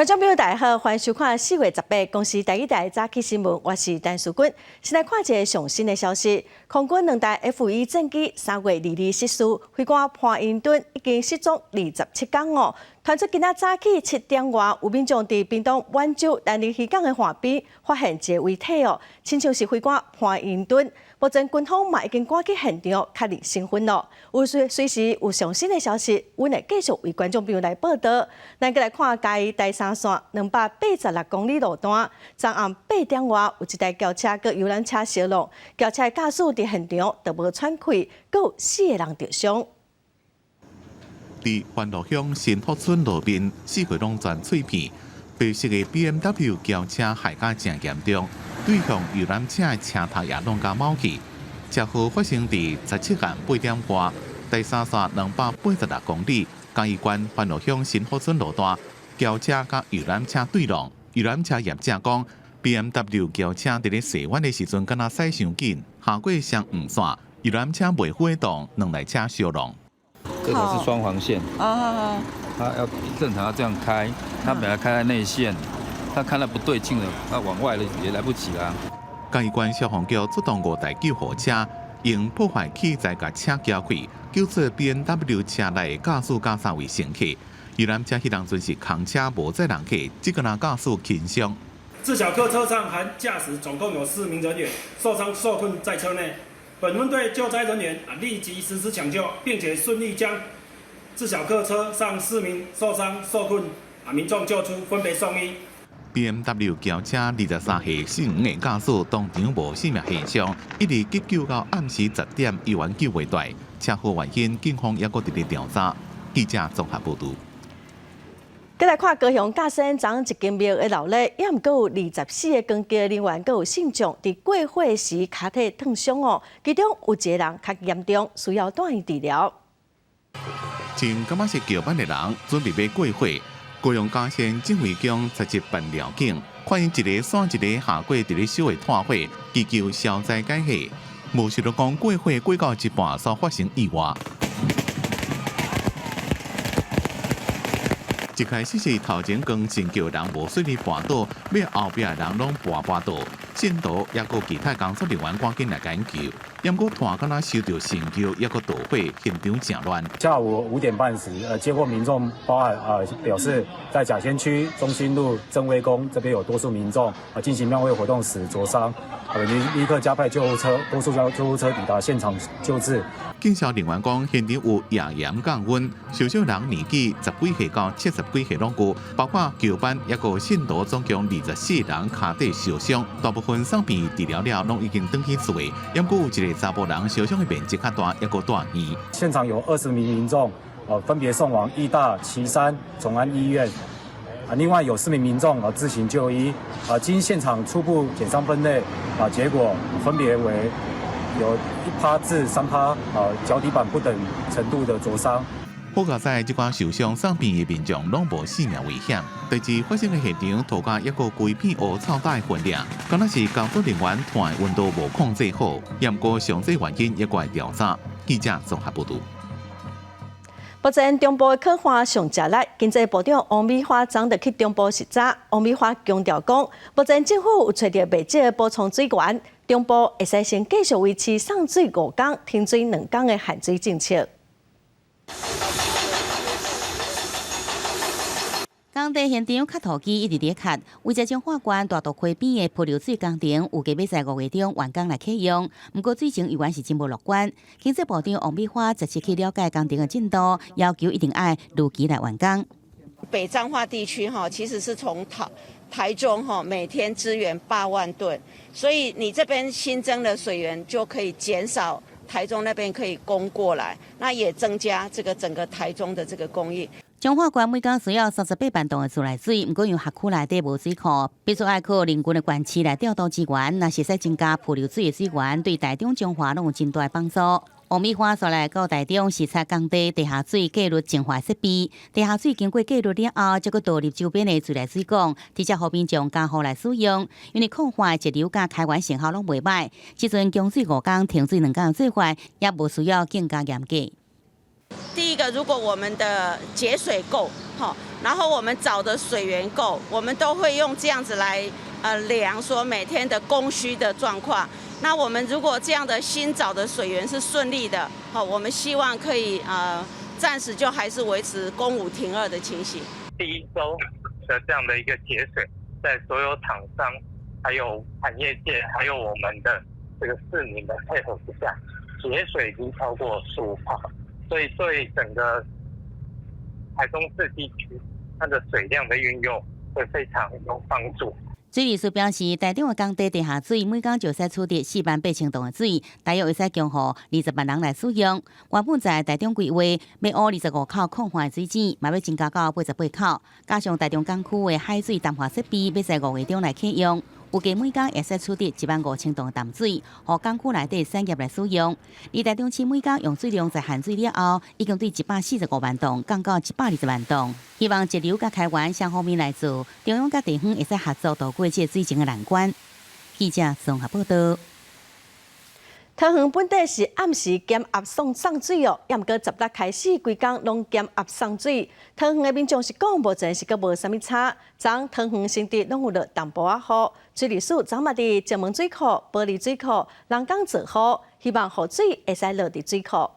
觀眾朋友大家好，歡迎收看4月18公視台語台早起新聞，我是陳淑君。先來看一个上新的消息，空軍兩台 F-1戰機3月22失事，飛官潘英敦已經失蹤27工哦。傳出今仔早起7點外，有民眾佇屏東滿洲蘭仁漁港的岸邊發現一个遺體哦，親像是飛官潘英敦。目前軍方嘛已經趕去現場確認身份咯。有隨隨時有上新的消息，阮會繼續為觀眾朋友來報道。咱閣來看嘉義台三線286公里路段，昨暗8點外有一台轎車佮遊覽車相撞，轎車的駕駛佇現場就無喘氣，閣有四个人著傷。佇歡樂鄉新福村路邊，四個攏全碎片，白色的 BMW 轎車害甲誠嚴重，對向遊覽車的車頭也攏共卯去。車禍發生佇17號8點外，台三線286公里，嘉義縣歡樂鄉新福村路段，轎車佮遊覽車對撞，遊覽車業者講，BMW 轎車佇咧踅彎的時陣，敢若駛傷緊，下過雙黃線，遊覽車袂赴動，兩台車相撞。這條是雙黃線啊，他要正常要這樣開，他本來開在內線，他看到不對勁了，他往外了也來不及啦。嘉義縣消防局出動五台救護車，用破壞器材共車撬開，救出 BMW 車內駕駛佮三位乘客。遊覽車彼當陣是空車無載人客，這個人駕駛輕傷。自小客車上含駕駛總共有四名人員受傷受困在車內。本分隊救災人員啊立即實施搶救，並且順利將自小客車上四名受傷受困啊民眾救出，分別送醫。 BMW 轎車23歲姓吳的駕駛當場無性命現象，一直急救到暗時10點，依然救袂回來。車禍原因，警方猶閣佇咧調查。記者綜合報導。閣來看高雄甲仙昨一間廟的鬧熱，猶毋過有24個扛轎人員，閣有信眾佇過火時跤體燙傷哦，其中有一個人較嚴重，需要住院治療。真感覺是轎班的人準備欲過火，高雄甲仙靖惠宮十七辦寮境，看𪜶一个煞一个下過佇咧燒的炭火，祈求消災解厄。無想著講過火過到一半，煞發生意外。一開始是頭前扛神轎人無順利跋倒，尾後壁的人攏跋跋倒，信徒抑閣其他工作人員趕緊來共𪜶救，毋過炭敢若燒著神轎，抑閣著火，現場誠亂。下午5點半時，接獲民眾報案，表示在甲仙區中心路正威宮這邊有多數民眾啊進行廟會活動時灼傷，立刻加派救護車，多數救護車抵達現場救治。警消人員講，現場有頁岩降溫，受傷人年紀十幾歲到70幾歲攏有，包括轎班抑閣信徒總共24人跤底受傷，大部分送院治療了，攏已經轉去厝的。毋過有一個查埔人受傷的面積較大，抑閣住院。現場有20名民眾，分別送往義大、旗山、總安醫院。啊，另外有四名民眾自行就醫。啊，經現場初步檢傷分類，啊，結果分別為有1趴至3趴，啊，腳底板不等程度的灼傷。好佳哉，這寡受傷送院的民眾攏無性命危險。代誌發生的現場，塗甲抑閣規片烏臭焦的雲嶺，敢若是工作人員炭的溫度無控制好，毋過詳細原因猶閣會調查。記者綜合報導。目前中部的洘旱上食力，經濟部長王美花昨就去中部視察。王美花強調講，目前政府有揣著袂少的補充水源，中部會使先繼續維持送水5工、停水2工的限水政策。工地現場磕土機一直佇咧磕，位在彰化縣大肚溪邊的潑流水工程，預計欲在5月中完工來啟用。毋過水情依然是真無樂觀。經濟部長王美花這次去了解工程的進度，要求一定愛如期來完工。北彰化地區哈，其實是從台中哈每天支援8萬噸，所以你這邊新增的水源就可以減少台中那邊可以供過來，那也增加這個整個台中的這個供應。彰化縣每工需要38萬噸的自來水，毋過因為轄區內底無水庫，必須愛靠鄰近的縣市來調度資源。若是會使增加潑流水的水源，對台中彰化攏有真大的幫助。王美花煞來到台中視察工地地下水過濾淨化設備，地下水經過過濾了後，才閣導入周邊的自來水管，直接予民眾加戶來使用。因為礦化截流佮開源成效攏袂䆀，這陣供水5工停水2工的做法，也無需要更加嚴格。第一個，如果我們的節水夠，然後我們找的水源夠，我們都會用這樣子來量，說每天的供需的狀況。那我們如果這樣的新找的水源是順利的，好，我們希望可以暫時就還是維持供五停二的情形。第一周的這樣的一個節水，在所有廠商、還有產業界、還有我們的這個市民的配合之下，節水已經超過15%，所以對整個台中市地區，它的水量的運用會非常有幫助。水利署表示，台中的江堤地下水每工就使取得48,000噸的水，大約會使供予20萬人來使用。原本在台中規劃欲挖25口礦化的水井，嘛欲增加到88口，加上台中港區的海水淡化設備，欲在5月中來啟用。預計每工會使取得15,000噸的淡水，予港區內底產業來使用。而台中市每工用水量在限水了後，已經對145萬噸降到120萬噸。希望節流佮開源雙方面來做，中央佮地方會使合作渡過這個水情的難關。記者綜合報道。桃園本底是暗時減壓送送水哦，也毋過十六開始規工攏減壓送水。桃園的民眾是講目前是閣無啥物差，昨桃園新竹攏有落淡薄仔雨，水利署昨嘛佇石門水庫、埔里水庫人工造雨，希望雨水會使落佇水庫。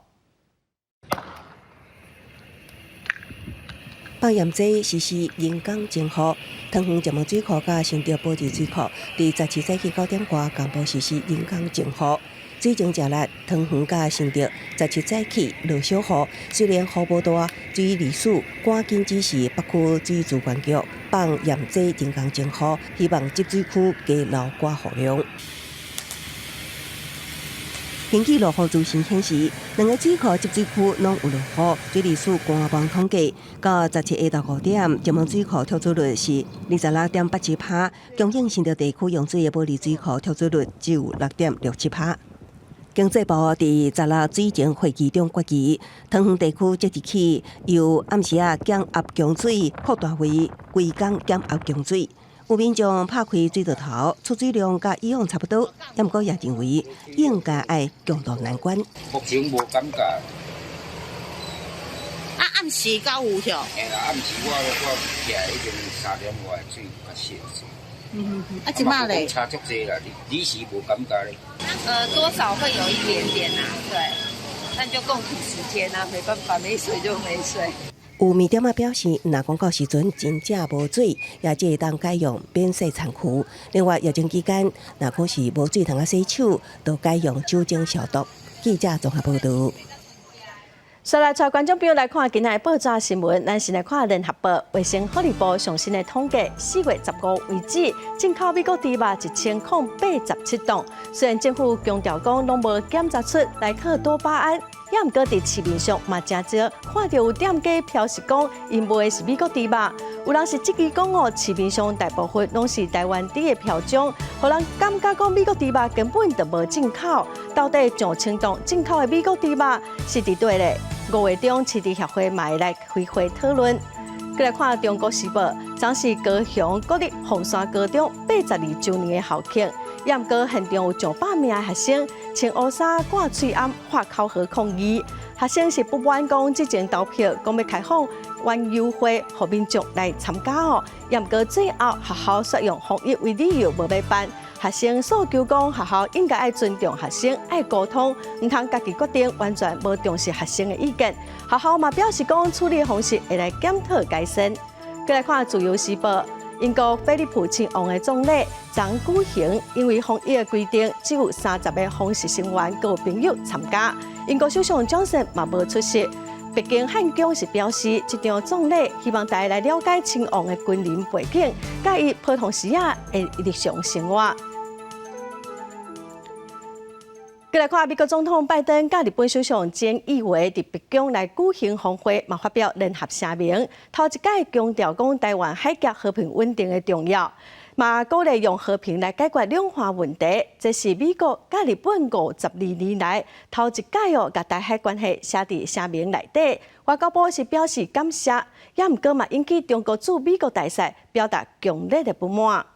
放鹽劑實施人工增雨，桃園石門水庫佮新竹埔里水庫，佇17早起9點外同步實施人工增雨。水情誠力，桃園佮新竹17早起落小雨，雖然雨無大，水利署趕緊指示北區水資源局放鹽劑人工增雨，希望集水區加留寡雨量。根據落雨資訊顯示，兩个水庫集水區攏有落雨。水利署官網統計，到17下晝5點，石門水庫蓄水率是26.87%，供應新竹地區用水的埔里水庫蓄水率只有6.67%。經濟部佇16水情會議中決議，桃園地區即日起由暗時仔減壓供水擴大為規工減壓供水。有民眾拍開水道頭，出水量佮以往差不多，毋過也認為應該愛共渡難關。目前無感覺。啊，暗時敢有效？嘿啦，暗時我起來已經3點外水較少。啊，這馬咧？差足濟啦，你是無感覺咧？多少會有一點點啦，對，但就共體時艱啊，沒辦法，沒水就沒水。有麵店仔表示，若講到時陣真正無水，也只會當改用免洗餐具。另外，疫情期間，若講是無水通啊洗手，就改用酒精消毒。記者綜合報導。再來帶觀眾朋友來看今仔的報紙新聞，咱先來看聯合報衛生福利部上新的統計，4月15為止，進口美國豬肉1087噸。雖然政府強調講攏無檢查出萊克多巴胺，也毋過佇市面上嘛誠少看著有店家標示講𪜶賣的是美國豬肉。有人是質疑講哦，市面上大部分攏是台灣豬的標裝，予人感覺講美國豬肉根本就無進口。到底上千噸進口的美國豬肉是佇佗咧？5月中，飼豬協會嘛會來開會討論。閣來看《中國時報》，昨是高雄國立鳳山高中82週年的校慶，也毋過現場有上百名的學生穿烏衫掛喙罨喊口號抗議。學生是不滿講之前投票講欲開放園遊會，予民眾來參加哦，也毋過最後學校煞用防疫為理由無欲辦。學生訴求講學校應該愛尊重學生，愛溝通，毋通家己決定，完全無重視學生的意見。學校嘛表示講處理方式會來檢討改善。閣來看《自由時報》，英國菲利普親王的葬禮昨舉行，因為防疫的規定，只有30个皇室成員佮朋友參加。英國首相強森嘛無出席。白金漢宮是表示，這場葬禮希望大家來了解親王的軍人背景，佮伊普通時仔的日常生活。閣來看美國總統拜登佮日本首相菅義偉佇白宮來舉行峰會，嘛發表聯合聲明，頭一擺強調講臺灣海峽和平穩定的重要，嘛鼓勵用和平來解決兩岸問題。這是美國佮日本52年來頭一擺哦，共台海關係寫佇聲明內底。外交部是表示感謝，也毋過嘛引起中國駐美國大使表達強烈的不滿。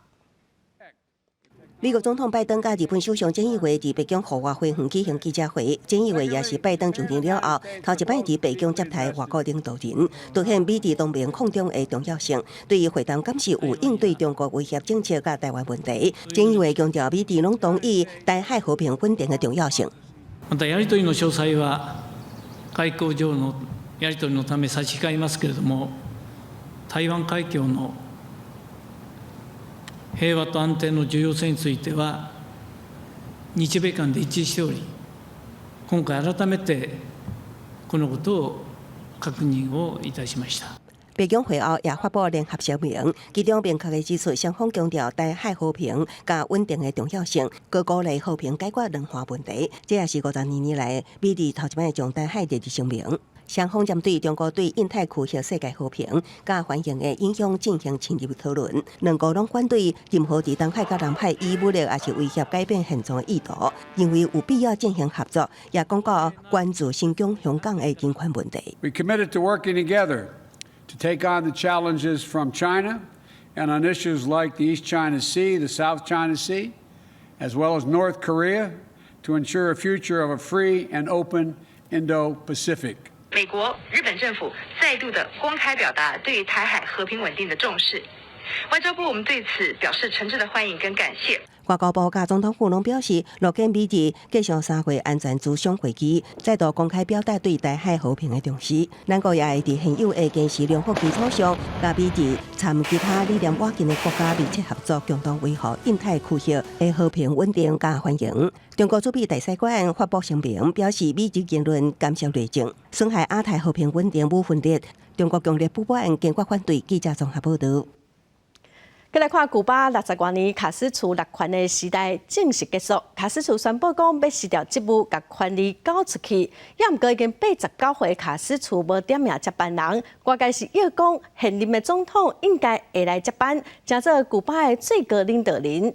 美國總統拜登佮日本首相菅義偉佇白宮戶外花園舉行記者會，菅義偉也是拜登就任了後頭一擺佇白宮接待外國領導人，凸顯美日同盟擴張的重要性。對於會談敢是有應對中國威脅政策佮台灣問題，菅義偉強調美日攏同意台海和平穩定的重要性。またやり取りの詳細は外交上のやり取りのため差し控えますけれども、台灣海峡の平和と安定の重要性については日米間で一致しており、今回改めてこのことを確認をいたしました。白宮會後也發布聯合聲明，其中明確的指出，雙方強調台海和平佮穩定的重要性，閣鼓勵和平解決兩岸問題。這也是52年來美日頭一擺將台海列入聲明。雙方針對中國對印太區域世界和平佮繁榮的影響進行深入討論，兩國攏反對任何佇東海佮南海以武力抑是威脅改變現狀的意圖，認為有必要進行合作，也講到關注新疆、香港的人權問題。 We committed to working together to take on the challenges from China and on issues like the East China Sea, the South China Sea, as well as North Korea, to ensure a future of a free and open Indo-Pacific. 美國、日本政府再度的公開表達對台海和平穩定的重視。外交部我們對此表示誠摯的歡迎跟感謝。外交部佮總統府攏表示，樂見美日繼續3月安全諮商會議，再度公開表達對台海和平的重視。兩國也會佇現有的堅實良好基礎上，佮美日參其他理念倚近的國家密切合作，共同維護印太區域的和平穩定佮繁榮。中國駐美大使館發布聲明，表示美日言論干涉內政，損害亞太和平穩定與分裂。中國強烈不滿，堅決反對。記者綜合報導。閣來看古巴60外年卡斯楚奪權的時代正式結束。卡斯楚宣布講欲辭掉職務，共權力交出去。也毋過已經89歲卡斯楚無點名接班人，外界是臆講現任的總統應該會來接班，成做古巴的最高領導人。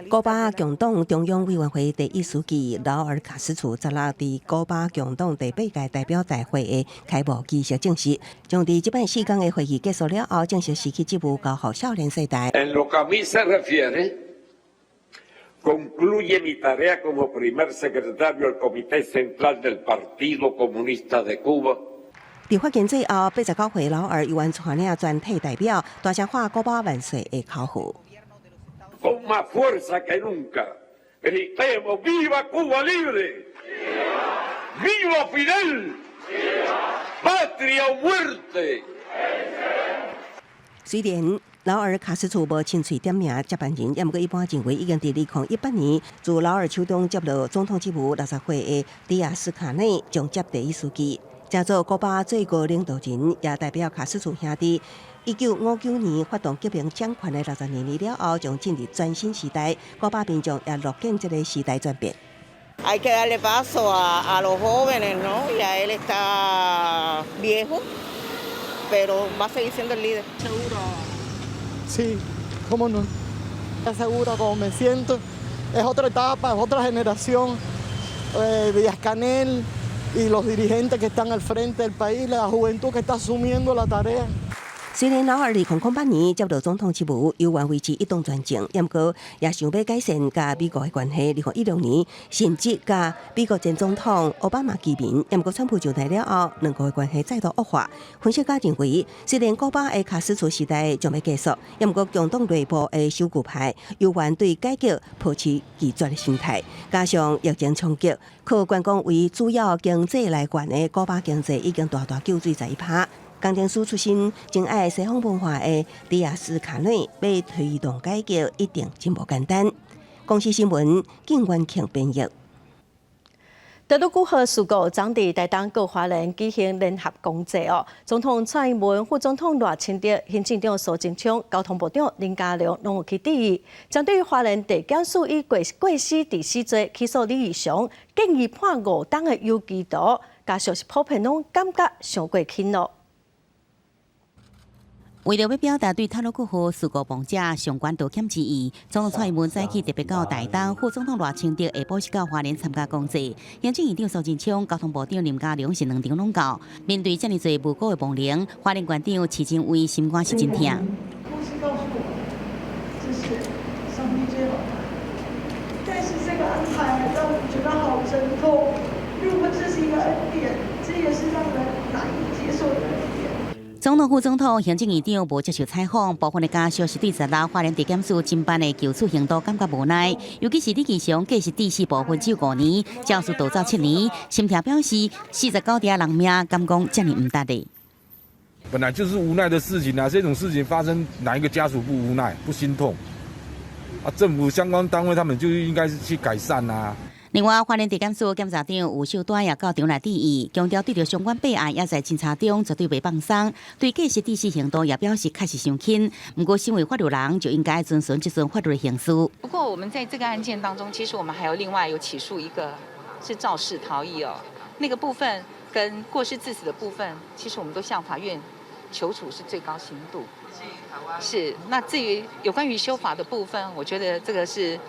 古巴共黨中央委員會第一書記勞爾卡斯楚十六佇古巴共黨第八屆代表大會的開幕儀式證實，將佇這擺四工的會議結束了後，正式辭去職務，交予少年世代。 En lo que a mí se refiere, concluye mi tarea como primer secretario del Comité Central del Partido Comunista de Cuba. 佇發言最後，89歲勞爾猶原帶領全體代表大聲喊“古巴萬歲”的口號。 Con más fuerza que nunca, gritemos ¡Viva Cuba libre! ¡Viva Fidel! ¡Patria o muerte! 雖然勞爾卡斯楚無親喙點名接班人，也毋過一般認為已經佇2018年自勞爾手中接落總統職務60歲的迪亞斯卡內將接第一書記，成做古巴最高領導人，也代表卡斯楚兄弟1959年發動革命掌權的62年了後，將進入全新時代。古巴民眾也樂見這個時代轉變。 Hay que darle paso a los jóvenes, ¿no? Ya él está viejo, pero va a seguir siendo el líder. Seguro. Sí, cómo no. Seguro como me siento. Es otra etapa, es otra generación. Díaz Canel y los dirigentes que están al frente del país, la juventud que está asumiendo la tarea. 雖然勞爾2008年接落總統職務，猶原維持一黨專政，毋過也想欲改善佮美國的關係。2016年甚至佮美國前總統奧巴馬見面，毋過川普上台了後，兩國的關係再度惡化。分析家認為，雖然古巴的卡斯楚時代將欲結束，毋過共黨內部的守舊派猶原對改革抱持拒絕的心態，加上疫情衝擊，靠觀光為主要經濟來源的古巴經濟已經大大縮水11%。工程師出身、真愛西方文化的迪亞斯卡內，欲推動改革一定真無簡單。公視新聞，靳元慶編譯。特魯古號事故，昨佇台東閣花蓮舉行聯合公祭哦。總統蔡英文、副總統賴清德、行政長蘇貞昌、交通部長林佳龍攏有去致意。針對花蓮地檢署以過失致死罪起訴李義祥，建議判5冬的有期徒，家屬是普遍攏感覺傷過輕咯。為著欲表達對太魯閣號事故亡者上懸道歉之意，總統蔡英文早起特別到台東，副總統賴清德下晡是到花蓮參加公祭，行政院長蘇貞昌、交通部長林佳龍是兩場攏到。面對遮爾濟無辜的亡靈，花蓮縣長徐榛蔚心肝是真疼。故事告訴我，這是傷痛。如果這是一個恩典，這也是讓人難以接受的恩典。總統府總統行政院長無接受採訪，部分的家屬是對十六花蓮地檢署偵辦的救助行動感覺無奈，尤其是李義祥過失致死部分只有5年，肇事逃走7年，心痛表示49條人命，敢講遮爾毋值得。本來就是無奈的事情啊！這種事情發生，哪一個家屬不無奈、不心痛？啊，政府相關單位他們就應該是去改善啊。另外，花蓮地檢署檢察長吳秀丹也到場來致意，強調對著相關弊案也在偵查中，絕對袂放鬆。對過失致死刑度也表示確實傷輕。毋過，身為法律人就應該遵循這陣法律的程序。不過，我們在這個案件當中，其實我們還有另外有起訴一個是肇事逃逸哦，那個部分跟過失致死的部分，其實我們都向法院求處是最高刑度。是，那至於有關於修法的部分，我覺得這個是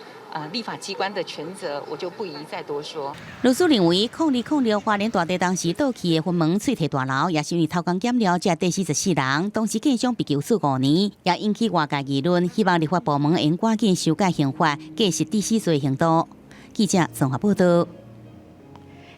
立法機關的權責，我就不宜再多說。律師認為，0206花蓮大地當時倒去的雲門翠提大樓，也是因為偷工減料，才綴死14人。當時建商被求處5年，也引起外界議論，希望立法部門應趕緊修改刑法，過失致死罪刑度。記者綜合報道。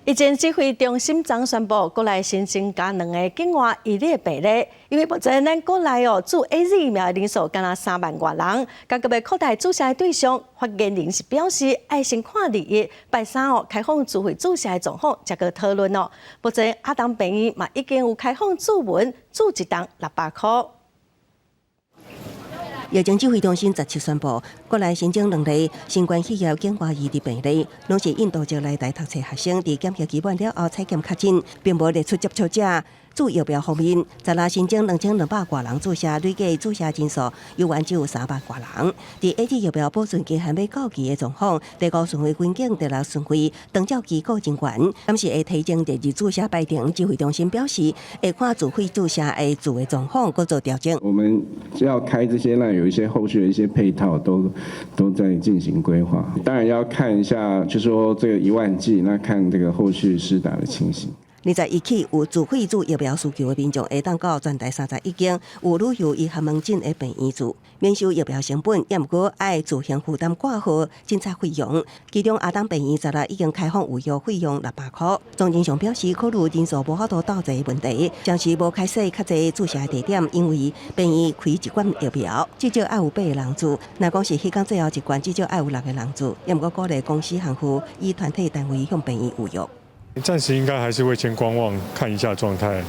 疫情指揮中心昨宣布，國內新增加兩个境外移入病例，因為目前咱國內哦注 AZ 疫苗的人數敢若3萬外人，剛閣欲擴大注射的對象，發言人是表示愛先看21，拜三哦開放自費注射的狀況，才閣討論哦。目前亞東病院嘛已經有開放注文注一針600箍。疫情指揮中心17宣布，國內新增兩例新冠肺炎境外移入病例，攏是印度籍來台讀冊學生，佇檢疫期滿了後採檢確診，並無列出接觸者。注疫苗方面，昨日新增2200外人注射，累計注射人數猶原只有3萬外人。佇 AZ 疫苗保存期限欲到期的狀況，第五順位軍警、第六順位長照機構人員，暫時會提前第二注射排程。指揮中心表示，會看自費注射的注的狀況，閣做調整。我們要開這些，那有一些後續的一些配套都在進行規劃。當然要看一下，就是說這個1萬劑，那看這個後續施打的情形。 21起有自費注疫苗需求的民眾，會當到全台31間有旅遊醫學門診的病院注，免收疫苗成本，也毋過愛自行負擔掛號診察費用。其中亞東病院昨日已經開放預約費用600箍。莊人祥表示，考慮人數無法度鬥濟的問題，暫時無開設較濟注射的地點，因為病院開一管疫苗，至少愛有八個人注。若講是彼工最後一管，至少愛有六個人注。也毋過鼓勵公司行號以團體單位向病院預約。暫時應該還是會先觀望，看一下狀態，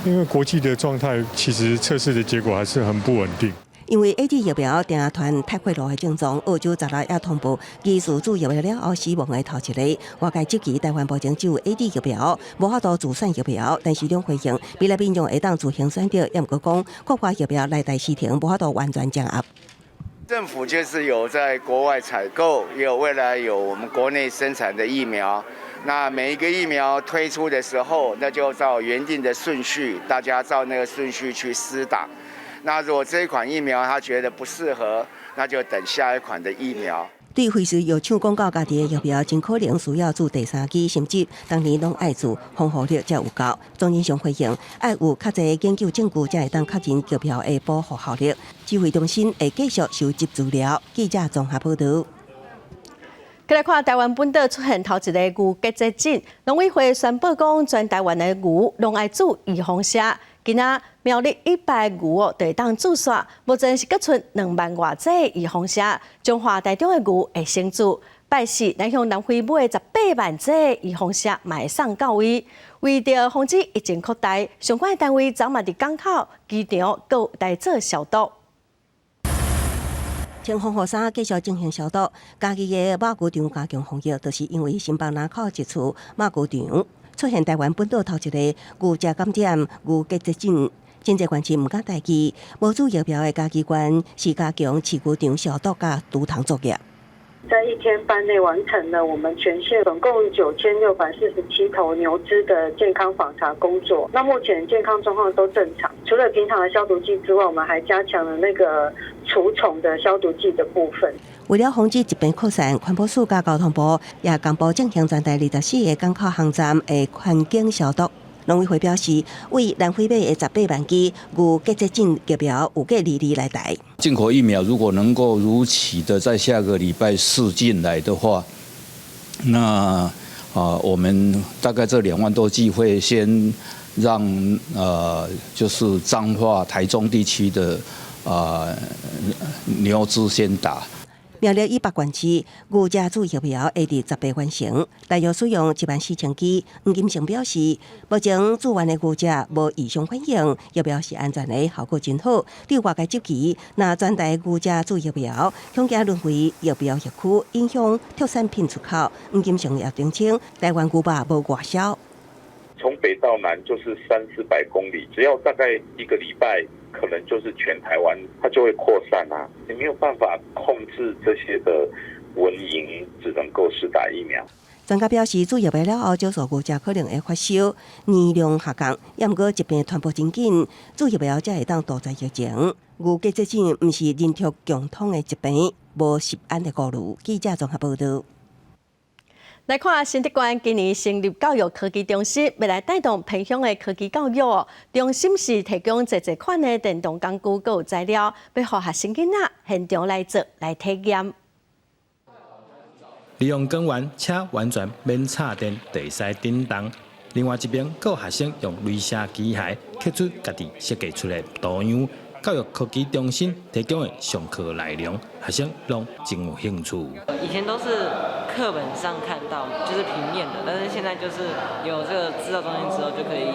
因為國際的狀態其實測試的結果還是很不穩定。因為 AZ 疫苗定傳太血路的症狀，澳洲昨日也通報疑似注疫苗了後死亡的頭一例。外界質疑台灣目前只有 AZ 疫苗，無法度自選疫苗，但是兩回應未來民眾會當自行選擇，也毋過講國外疫苗來台時程無法度完全掌握。政府就是有在國外採購，也有未來有我們國內生產的疫苗。那每一個疫苗推出的時候，那就照原定的順序，大家照那個順序去施打。那如果這一款疫苗他覺得不適合，那就等下一款的疫苗。對輝瑞藥廠廣告家己的疫苗，真可能需要注第三劑，甚至當年攏愛注防護力才有夠。莊人祥回應，愛有較濟研究證據，才會當確認疫苗的保護效力。指揮中心會繼續收集資料。記者綜合報道。閣來看台灣本島出現頭一个牛結節症，農委會宣布講，全台灣的牛攏愛注預防射。今仔苗栗100牛哦，就會當注射，目前是閣賰2萬外劑預防射。彰化台中的牛會先注，拜四咱向南非買18萬劑預防射，嘛會送到位。為著防止疫情擴大，相關單位昨嘛佇港口、機場閣來做消毒。穿防護衫繼續進行消毒。嘉義的肉牛場加強防疫，就是因為新北林口一處肉牛場出現台灣本島頭一个牛隻感染牛結節症，真濟縣市毋敢代誌，無注疫苗的嘉義縣是加強飼牛場消毒佮除蟲作業。在一天半內完成了我們全縣總共9647頭牛隻的健康訪查工作。那目前健康狀況都正常，除了平常的消毒劑之外，我們還加強了那個除蟲的消毒劑的部分。為了防止疾病擴散，環保署佮交通部也公布進行全台24個港口航站的環境消毒。農委會表示，為南非買的18萬劑牛結節症疫苗預計22來台。進口疫苗如果能夠如期的在下個禮拜四進來的話，那啊，我們大概這2萬多劑會先讓就是彰化、台中地區的牛隻先打。苗栗以北縣市牛隻注疫苗會佇10八完成，大約使用1萬4千劑。黃金城表示，目前注完的牛隻無異常反應，疫苗是安全的，效果真好。對外界質疑，若全台牛隻注疫苗，恐驚淪為疫苗疫區，影響特產品出口。黃金城也澄清，台灣牛肉無外銷。從北到南就是三四百公里，只要大概一個禮拜，可能就是全台灣，它就會擴散啊！你沒有辦法控制這些的蚊蠅，只能夠施打疫苗。專家表示，注疫苗了後，少數牛隻可能會發燒、年量下降，也毋過疾病傳播真緊，注疫苗才會當杜絕疫情。牛結節疹毋是人畜共通的疾病，無食安的顧慮。記者綜合報道。來看新竹縣今年成立教育科技中心，欲來帶動偏鄉的科技教育。中心是提供濟濟款的電動工具閣有材料，欲予學生囡仔現場來做來體驗。利用光源，車完全免插電，就會使振動。另外一邊，閣有學生用雷射機械刻出家己設計出來圖樣。教育科技中心提供的上課內容，學生攏真有興趣。以前都是課本上看到，就是平面的，但是現在就是有這個製造中心之後，就可以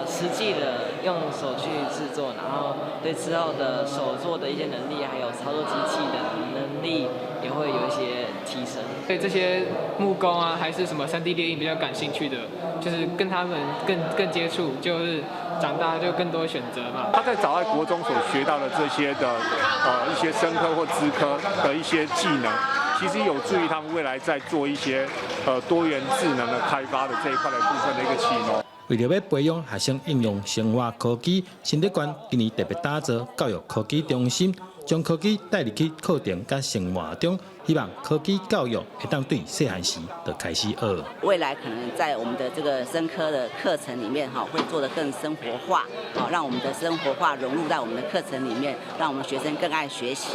實際的用手去製作，然後對之後的手作的一些能力，還有操作機器的能力，也會有一些提升。對這些木工啊，還是什麼3D 列印比較感興趣的，就是跟他們更接觸，就是長大就更多選擇嘛。他在早在國中所學到的這些的一些生科或資科的一些技能，其實有助於他們未來在做一些多元智能的開發的這一塊的部分的一個啟蒙。為著欲培養學生應用生活科技，新竹縣今年特別打造教育科技中心，將科技帶入去課程佮生活中，希望科技教育會當對細漢時就開始學。未來可能在我們的這個生科的課程裡面，哈，會做得更生活化，好，讓我們的生活化融入在我們的課程裡面，讓我們學生更愛學習，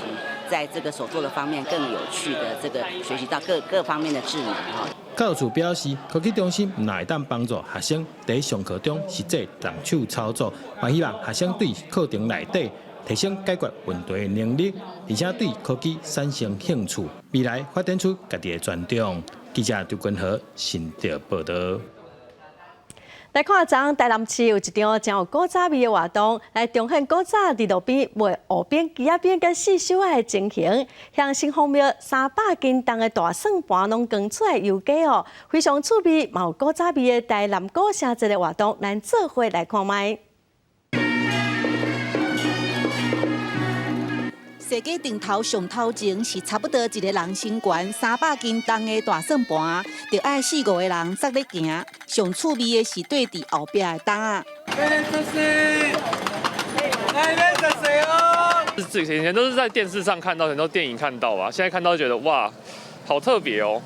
在這個手作的方面更有趣的這個學習到各各方面的智能，哈。教育處表示，科技中心毋但會當幫助學生佇上課中實際動手操作，嘛希望學生對課程內底提升解決問題的能力，而且對科技產生興趣，未來發展出家己的專長。記者張君和新竹報道。來看，昨昏台南市有一場真有古早味的活動，來重現古早佇路邊賣芋餅、枝仔餅佮四手仔的情形。向城隍廟300斤重的大算盤攏扛出來遊街哦，非常趣味，嘛有古早味的台南古城節的活動，咱做伙來看覓。踅街頂頭上頭前是差不多一個人身懸300斤重的大算盤，著愛四五個人紮咧行。上趣味的是綴佇後壁的擔仔。以前都是在電視上看到，很多電影看到啊，現在看到覺得哇，好特別哦。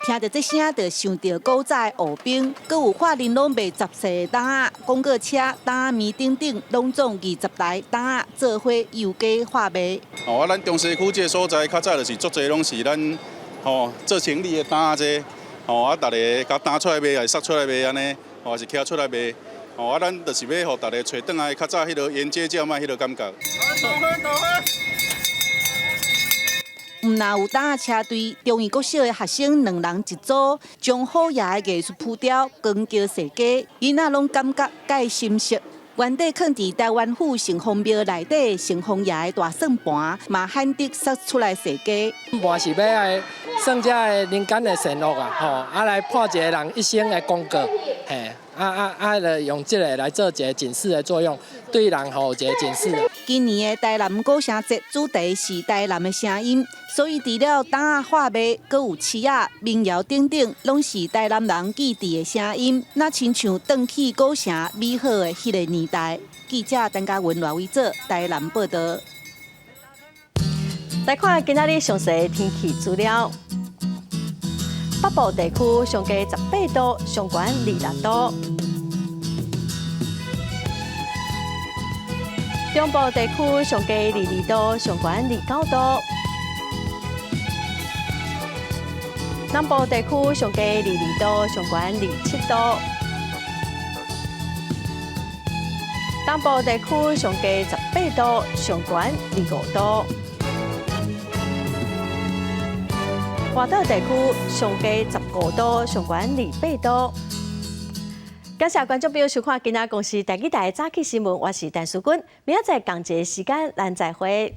聽著這聲，就想著古早的芋餅，閣有發玲瑯賣雜細的擔仔、廣告車、擔仔麵等等，攏總20台擔仔做伙遊街販賣。哦，啊，咱中西區這个所在，較早就是足濟攏是咱吼做生理的擔仔這，吼啊，逐个共擔出來賣，還是捒出來賣按呢，吼還是徛出來賣，吼啊，咱就是欲予逐个揣轉來較早彼落沿街叫賣彼落感覺。毋若有擔仔車隊，中義國小的學生兩人一組，將虎爺的藝術浮雕扛轎踅街，囡仔攏感覺蓋心適。原底囥佇台灣府城隍廟內底城隍爺的大算盤，嘛罕得捒出來踅街。盤是欲來算這个人間的善惡啊，吼，啊來判一個人一生的功過，嘿，啊，用這个來做一個警示的作用，對人吼有一個警示。今年的台南古城節主題是台南的聲音，所以除了擔仔販賣，閣有市仔、民謠等等，攏是台南人記佇的聲音，若親像轉去古城美好的彼個年代。記者陳嘉文、賴偉哲台南報道。來看今仔日詳細的天氣資料。北部地區上低18度，上懸26度。中部地區上低22度，上懸29度。南部地區上低22度，上懸27度。東部地區上低18度，上懸25度。外島地區上低15度，上懸28度。感謝觀眾朋友收看今仔公視台語台早起新聞，我是陳淑君，明仔載仝一个時間，咱再會。